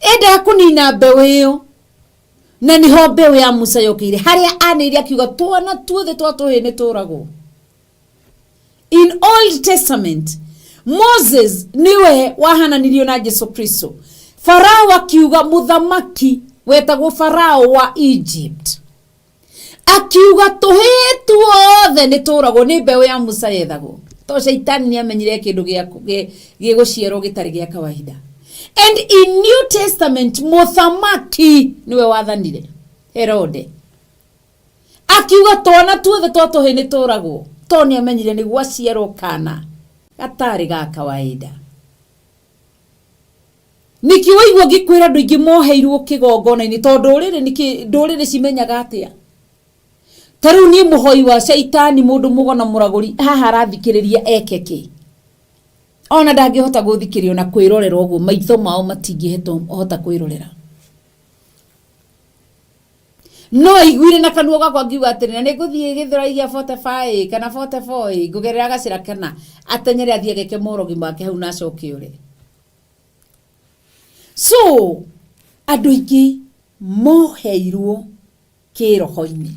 Endaga kũnina mbeũ ĩyo, na nĩho mbeũ ya Musa yokĩire, harĩa anĩrĩire akiuga twana tuothe twa tũhĩĩ nĩ tũragwo. In Old Testament, Moses niwe wahananirio na Jesu Kristo. Farao akiuga mũthamaki wetagwo Farao wa Egypt akiuga tũhĩĩ tuothe nĩ tũragwo, nĩ mbeũ ya Musa yethagwo. To Shaitani nĩ amenyire kĩndũ gĩgũciarwo gĩtarĩ gĩa kawaida. And in New Testament mũthamaki niwe wathanire Herode akiuga twana tuothe twa tũhĩĩ nĩ tũragwo, to nĩ amenyire nĩ gwaciarwo kana gatarĩ ga kawaida. Nĩkĩo waigua ngĩkwĩra andũ aingĩ moheirwo kĩgongona-inĩ, tondũ ndũrĩrĩ nĩkĩ ndũrĩrĩ cimenyaga atĩa? Ta rĩu niĩ mũhoi wa caitani mũndũ mũgo na mũragũri haha arathikĩrĩria eke kĩ? Ona ndangĩhota gũthikĩrĩria ona kwĩrorera ũguo, maitho mao matingĩhota kwĩrorera. No aiguire na kanua gakwa ngiuga atĩrĩ, na nĩ ngũthiĩ Gĩthũrai gĩa 45 kana 44 ngũgerera gacĩra kana atenyere athiĩ ageke morogi make hau na acoke ore. So andũ aingĩ moheirwo kĩroho-inĩ,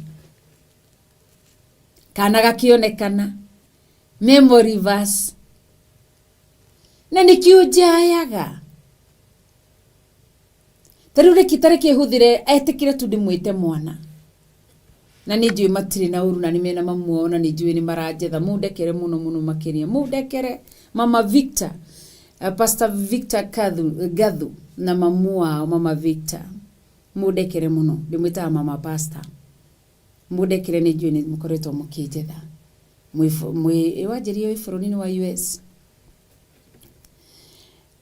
kana gakĩonekana memory verse, na nĩkĩo njayaga. Ta rĩu rĩki ta reke hũthĩre etĩkĩre tu ndĩmwĩte mwana, na nĩ njũĩ matirĩ na ũru na nĩ mena mamu wao na nĩ njũĩ nĩ maranjetha. Mũndekere mũno mũno makĩria, mũndekere Mama Victor, Pastor Victor Gathu na mamu wao Mama Victor, mũndekere mũno, ndĩmwĩtaga Mama Pastor, mũndekere, nĩ njũĩ nĩ mũkoretwo mũkĩnjetha mwĩ wanjĩria wĩ bũrũri-inĩ wa US.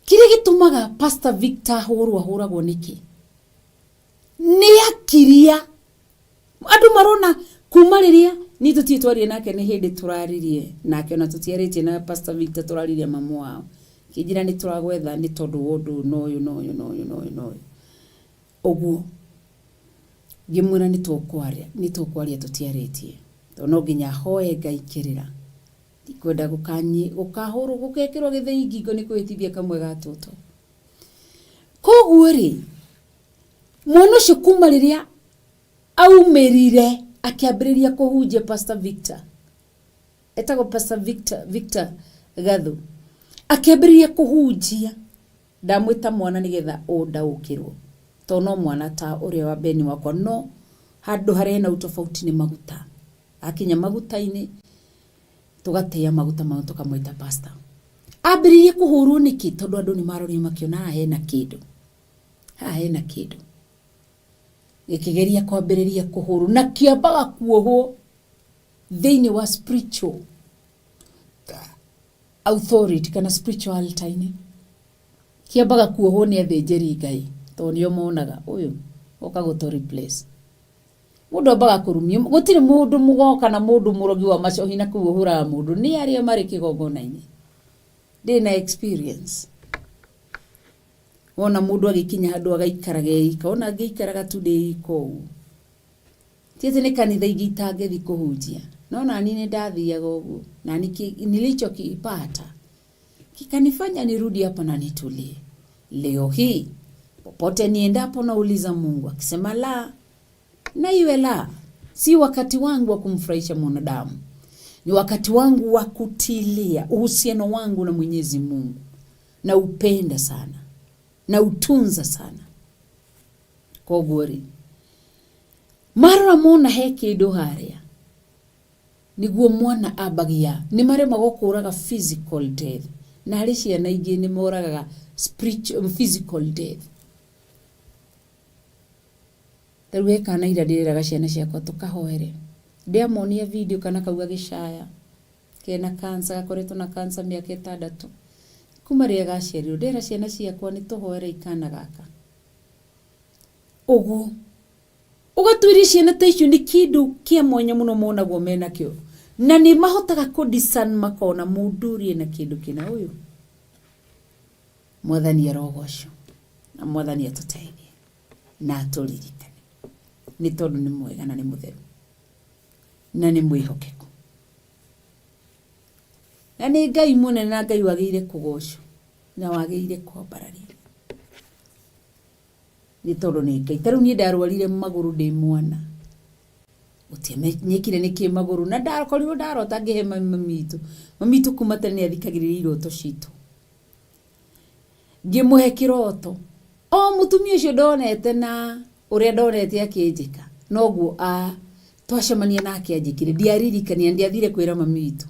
Kĩrĩa gĩtũmaga Pastor Victor ahũrwo ahũragwo nĩkĩ? Nĩ akiria andũ marona kuma rĩrĩa niĩ tũtirĩ twaria nake, nĩ hĩndĩ tũraririe nake, ona tũtiarĩtie na Pastor Victor, tũraririe mamu wao kĩnjĩra nĩ tũragwetha nĩ tondũ wa ũndũ na ũyũ na ũyũ na ũyũ na ũyũ na ũyũ ũguo. Ngĩmwĩra nĩ tũkwaria, nĩ tũkwaria, tũtiarĩtie tondũ no nginya hoe Ngai kĩrĩra, ndikwenda gũkahũrwo gũkekĩrwo gĩthĩi ngingo nĩ kwĩhĩtithia kamwe ga tũtũ. Koguo rĩ, mwana ũcio kuma rĩrĩa aumĩrire akĩambĩrĩria kũhunjia, Pastor Victor, etagwo Pastor Victor, Victor Gathu, akĩambĩrĩria kũhunjia, ndamwĩta mwana nĩgetha ũndaũkĩrwo, tondũ no mwana ta ũrĩa wa Beni wakwa, no handũ harĩa hena utofauti nĩ maguta. Akinya maguta-inĩ tũgatĩa maguta mau tũkamwĩta pastor. Ambĩrĩirie kũhũrwo nĩkĩ? Tondũ andũ nĩ marorire makĩona haha hena kĩndũ, haha hena kĩndũ gĩkĩgeria kwambĩrĩria kũhũrwo, na kĩambaga kuohwo Thĩinĩ wa spiritual authority kana spiritual altar-inĩ, kĩambaga kuohwo nĩ athĩnjĩri Ngai tondũ nĩo monaga ũyũ oka gũtũ replace. Mũndũ ambaga kũrumio, gũtirĩ mũndũ mũgoka na mũndũ mũrogi wa macohi na kũu ũhũraga mũndũ, nĩ arĩa marĩ kĩgongona-inĩ. Ndĩ na experience. Wona mũndũ agĩkinya handũ agaikaraga eika, ona ngĩikaraga tu ndĩ ika ũguo. Ti atĩ nĩ kanitha ingĩ itangĩthiĩ kũhunjia, no nani nĩ ndathiaga ũguo, na nilichokipata kikanifanya nirudi hapa na nitulie. Leo hii popote niendapo nauliza Mungu, akisema la, na iwe la. Si wakati wangu wa kumfurahisha mwanadamu, ni wakati wangu wa kutilia uhusiano wangu na Mwenyezi Mungu. Na upenda sana na utunza sana. Koguo rĩ, marora mona he kĩndũ harĩa niguo mwana ambagia nĩ maremagwo kũraga physical death, na harĩ ciana ingĩ nĩ moragaga spiritual, physical death. Ta rĩu he kana ira ndĩreraga ciana ciakwa tũkahoere, ndĩamonia video kana kau gagĩcaya kena cancer, gakoretwo na cancer mĩaka 6 kuma rĩrĩa gaciarirwo. Ndĩrera ciana ciakwa nĩ tũhoere kana gaka ũguo. Ũgatuĩria ciana ta icio nĩ kĩndũ kĩa mwanya mũno monagwo menakĩo, na nĩ mahotaga kũ discern makona mũndũ ũrĩa ena kĩndũ kĩna ũyũ. Mwathani arogocwo na Mwathani atũteithie na atũririkane, nĩ tondũ nĩ mwega na nĩ mũtheru na nĩ mwĩhokeku na nĩ Ngai mũnene na Ngai wagĩrĩire kũgocwo na wagĩrĩire kwambarario, nĩ tondũ nĩ Ngai. Ta rĩu niĩ ndarwarire magũrũ ndĩ mwana, gũtiamenyekire nĩkĩ magũrũ, na ndakorirwo ndarota ngĩhe mami witũ. Mami witũ kuma tene nĩ athikagĩrĩria iroto citũ. Ngĩmũhe kĩroto, o mũtumia ũcio ndonete na ũrĩa ndonete akĩnjĩka, noguo twacemania nake anjĩkire. Ndiaririkania, ndiathire kwĩra mami witũ.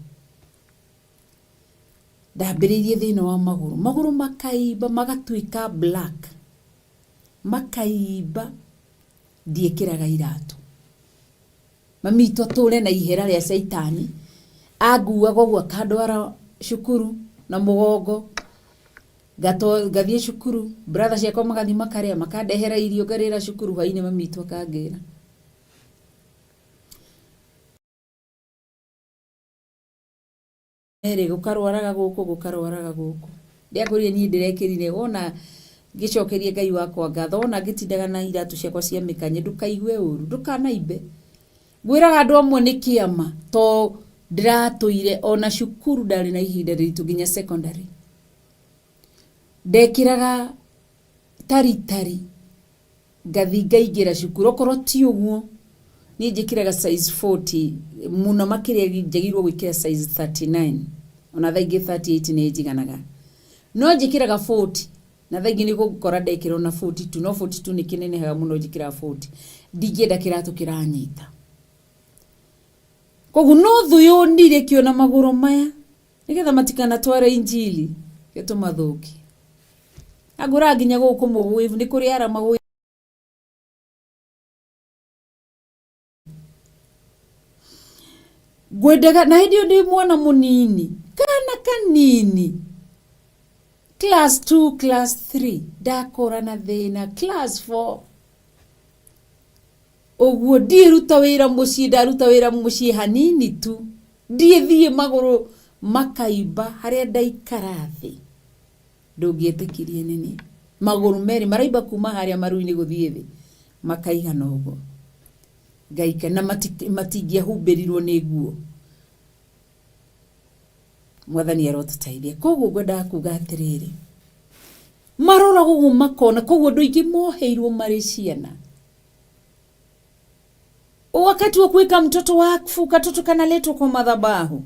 Ndambĩrĩirie thĩna wa magũrũ, magũrũ makaimba magatuĩka black, makaimba, ndiĩkĩraga iratũ. Mami witũ atũre na ihera rĩa caitani, anguaga ũguo akandwara cukuru na mũgongo, ngathiĩ cukuru, brother ciakwa magathiĩ makarĩa, makandehera irio ngarĩra cukuru, hwainĩ mami witũ akangĩra. Erĩ gũkarwaraga gũkũ, gũkarwaraga gũkũ. Ndiakwĩrire niĩ ndĩrekĩrire, wona ngĩcokeria Ngai wakwa ngatho, wona ngĩtindaga na iratũ ciakwa cia mĩkanye, ndũkaigue ũru, ndũkanaimbe. Ngwĩraga andũ amwe nĩ kĩama, to ndĩratũire ona cukuru ndarĩ na ihinda rĩritũ nginya secondary. Ndekĩraga taritari, ngathi ngaingĩra cukuru, okorwo ti ũguo, niĩ njĩkĩraga size 40, mũno makĩria njagĩrĩirwo gwĩkĩra size 39, ona thaa ingĩ 38 nĩ njiganaga. No njĩkĩraga 40, na thaa ingĩ nĩ ũgũkora ndekĩra ona 42, no 42 nĩ kĩnenehaga mũno njĩkĩraga 40. Ndingĩenda kĩratũ kĩranyita. Koguo no thũ yonire kĩo na magũrũ maya, nĩgetha matikanatware injili, gĩtũmathũkie. Angũraga nginya gũkũ mũgwĩvu, nĩ kũrĩ arama gwĩ ngwendaga na hĩndĩ ĩyo ndĩ mwana mũnini, kana kanini, class 2, class 3, ndakora na thĩna, class 4 ũguo ndiĩruta wĩra mũciĩ, ndaruta wĩra mũciĩ hanini tu, ndiĩthiĩ magũrũ makaimba harĩa ndaikara thĩ, ndũngĩetĩkirie nĩ niĩ. Magũrũ merĩ maraimba kuma harĩa maru-inĩ gũthiĩ thĩ, makaigana ũguo. Ngaika na matingĩahumbĩrirwo nĩ nguo. Mwathani arotũteithia. Koguo ngwendaga kuga atĩrĩrĩ, marora ũguo makona, koguo andũ aingĩ moheirwo marĩ ciana. Wakati wa kuweka mtoto wakfu, katoto kanaletwa kwa madhabahu,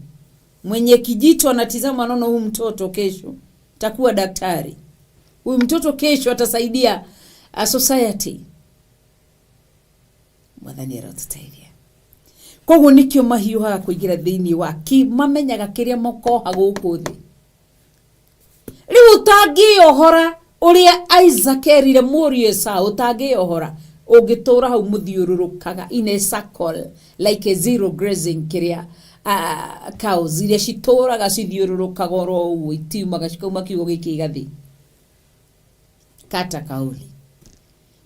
mwenye kijito anatizama, anaona huyu mtoto kesho takuwa daktari, huyu mtoto kesho atasaidia a society. Mwathani arotũteithia. Koguo nikĩo mahiũhaga kũingĩra thĩinĩ wa ki, mamenyaga kĩrĩa makoha gũkũ thĩ. Rĩu ũtangĩohora ũrĩa Isaac erire mũriũ Esau, ũtangĩohora Ũngĩtũra hau mũthiũrũrũkaga in a circle like a zero grazing kĩrĩa cows iria citũraga cithiũrũrũkaga oro ũguo itiumaga cikauma kiugo gĩkĩ igathiĩ. Kata kauli.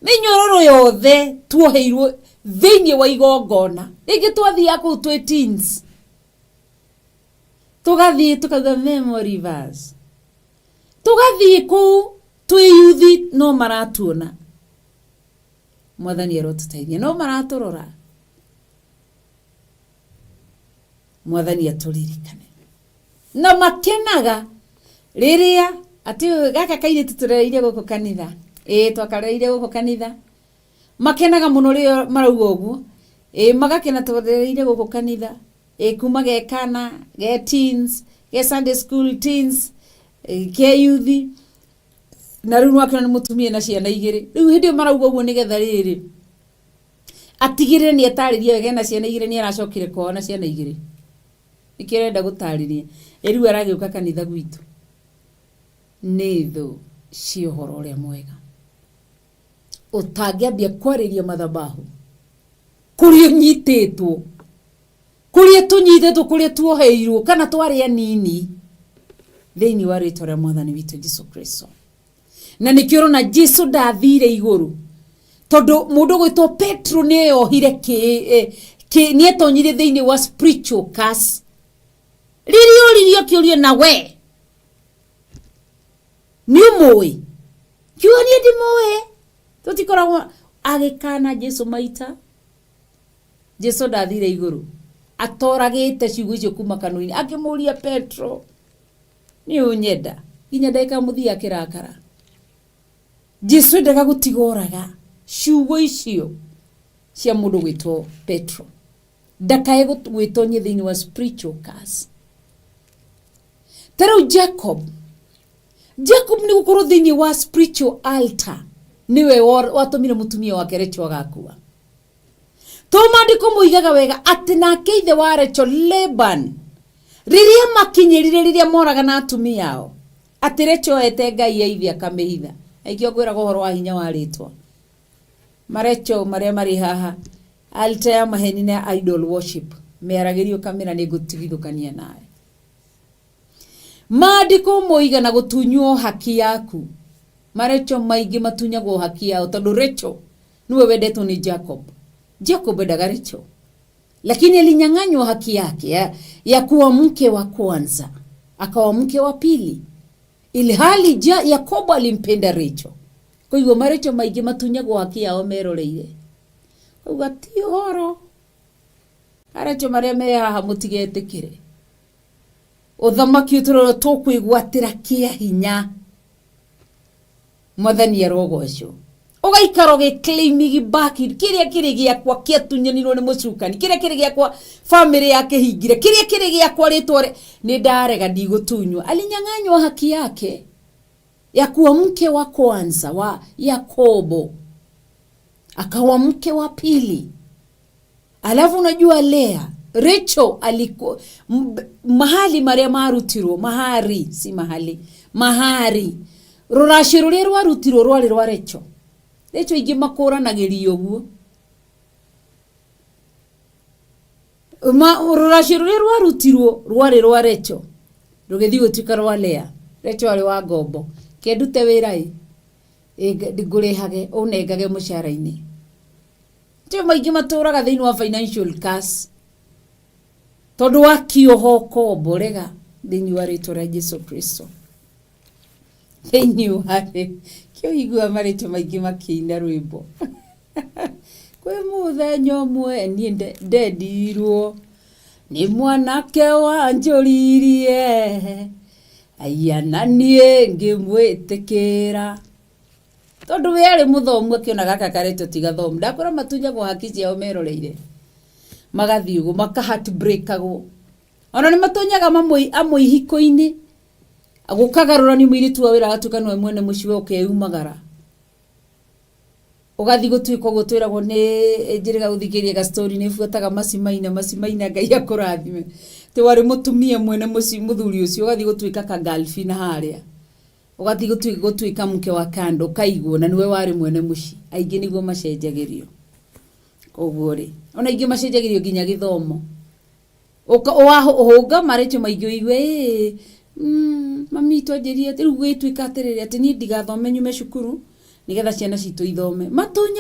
Mĩnyororo yothe tuoheirwo thĩinĩ wa igongona. Rĩngĩ twathiaga kũu twĩ teens. Tũgathiĩ tũkauga memory verse. Tũgathiĩ kũu twĩ yuthi no maratuona. Mwathani arotũteithia no maratũrora. Mwathani atũririkane. Na makenaga rĩrĩa atĩ gaka kairĩtu tũrereire gũkũ kanitha. Ĩĩ twakarereire gũkũ kanitha. Makenaga mũno rĩrĩa marauga ũguo. Ĩĩ magakena tũrereire gũkũ kanitha. Ĩĩ kuma ge kana, ge teens, ge Sunday school teens, ke yuthi. Na rĩu nĩwakĩona nĩ mũtumia na ciana igĩrĩ. Rĩu hĩndĩ ĩyo marauga ũguo nĩgetha rĩrĩ atigĩrĩre nĩ etarĩria wega ena ciana igĩrĩ nĩ aracokire kwao na ciana igĩrĩ. Nĩkĩo arenda gũtarĩria. Ĩ rĩu aragĩũka kanitha gwitũ. Nĩ thũ cia ũhoro ũrĩa mwega. Ũtangĩambia kwarĩria madhabahu kũrĩa ũnyitĩtwo, kũrĩa tũnyitĩtwo, kũrĩa tuoheirwo kana twarĩ anini thĩinĩ wa rĩtwa rĩa mwathani witũ Jesu Kristo. Na nĩkĩo ũrona Jesu ndathire igũrũ tondũ mũndũ ũgwĩtwo Petro nĩ eyohire kĩ nĩ etonyire thĩinĩ wa spiritual curse. Rĩrĩa oririo kĩũrio na we nĩ ũmũĩ, kiugo niĩ ndimũĩ, tũtikoragwo agĩkana Jesu maita. Jesu ndathire igũrũ atoragĩte ciugo icio kuma kanua-inĩ, akĩmũria Petro nĩ ũnyenda nginya ndagĩka mũthia akĩrakara. Jesu endaga gũtiga oraga ciugo icio cia mũndũ gwĩtwo Petro ndakae gwĩtonyia thĩinĩ wa spiritual curse. Ta rĩu Jacob nĩ gũkorwo thĩinĩ wa spiritual altar nĩwe watũmire mũtumia wake Rachel agakua. To maandĩko moigaga wega atĩ nake ithe wa Rachel Laban rĩrĩa makinyĩrire rĩrĩa moraga na atumia ao atĩ Rachel oete ngai ya ithe akamĩhitha. Aikio ngwĩraga ũhoro wa hinya wa rĩtwa. Marecho marĩa marĩ haha altar ya maheni na idol worship mĩaragĩrio kamĩra nĩ ngũtigithũkania nawe. Maandĩko moiga na gũtunywo haki yaku. Marecho maingĩ matunyagwo haki yao tondũ Rachel niwe wendetwo nĩ Jacob. Jacob endaga Rachel. Lakini alinyang'anywa haki yake ya kuwa mke wa kwanza, akawa mke wa pili. Ilhali Yakobo alimpenda Rachel. Kwa hivyo marecho maingĩ matunyagwo haki yao meroreire. Kauga ti ũhoro. Arecho marĩa me haha mũtigetĩkĩre. Ũthamaki ũtũrorwo tũkwĩgwatĩra kĩa hinya. Mwathani arogocwo. Ũgaikara ũgĩclaiming back kĩrĩa kĩrĩ gĩakwa kĩatunyanirwo nĩ mũcukani, kĩrĩa kĩrĩ gĩakwa family yakĩhingire, kĩrĩa kĩrĩ gĩakwa rĩtwa nĩ ndarega ndigũtunywo. Alinyang'anywa haki yake ya kuwa mke wa kwanza wa Yakobo, akawa mke wa pili. Alafu unajua Lea, Rachel alikuwa mahali marĩa marutirwo, mahari si mahali, mahari rũracio rũrĩa rwarutirwo rwarĩ rwa Rachel. Rachel ingĩ makũranagĩria ũguo. Rũracio rũrĩa rwarutirwo rwarĩ rwa Rachel rũgĩthiĩ gũtuĩka rwa Lea. Rachel arĩ wa ngombo, kĩndute wĩra ĩ ngũrĩhage ũnengage mũcara-inĩ. Tio maingĩ matũraga thĩinĩ wa financial curse tondũ wa kĩoho kombo rega thĩinĩ wa rĩtwa rĩa Jesu Kristo. Thĩinĩ wa kĩo igua marĩtwa maingĩ makĩina rwĩmbo. Kwĩ mũthenya ũmwe niĩ ndendirwo nĩ mwanake wanjũririe aya na niĩ ngĩmwĩtĩkĩra. Tondũ we arĩ mũthomu akĩona gaka karetwo ti gathomu. Ndakwĩra matunyagwo haki ciao meroreire. Magathiĩ ũguo maka heartbreakagwo. Ona nĩ matunyaga amwe ihiko-inĩ. Gũkagarũranio mũirĩtu wa wĩra agatuĩka nĩwe mwene mũciĩ we ũkeyumagara. Ũgathiĩ gũtuĩka ũguo twĩragwo nĩ njĩrĩga gũthikĩrĩria ga story nĩ buataga macimaina macimaina Ngai akũrathime. Atĩ warĩ mũtumia mwene mũciĩ mũthuri ũcio ũgathiĩ gũtuĩka ka girlfriend harĩa. Ũgathiĩ gũtuĩka mke wa kando, ũkaigwo na nĩwe warĩ mwene mũciĩ. Aingĩ nĩguo macenjagĩrio. Koguo rĩ, ona aingĩ macenjagĩrio nginya gĩthomo. Ũhũnga marĩtio maingĩ ũigue ĩĩ, mami witũ anjĩrire atĩ rĩu gwĩtuĩka atĩrĩrĩ, atĩ niĩ ndigathome nyume cukuru nĩgetha ciana citũ ithome. Matunya.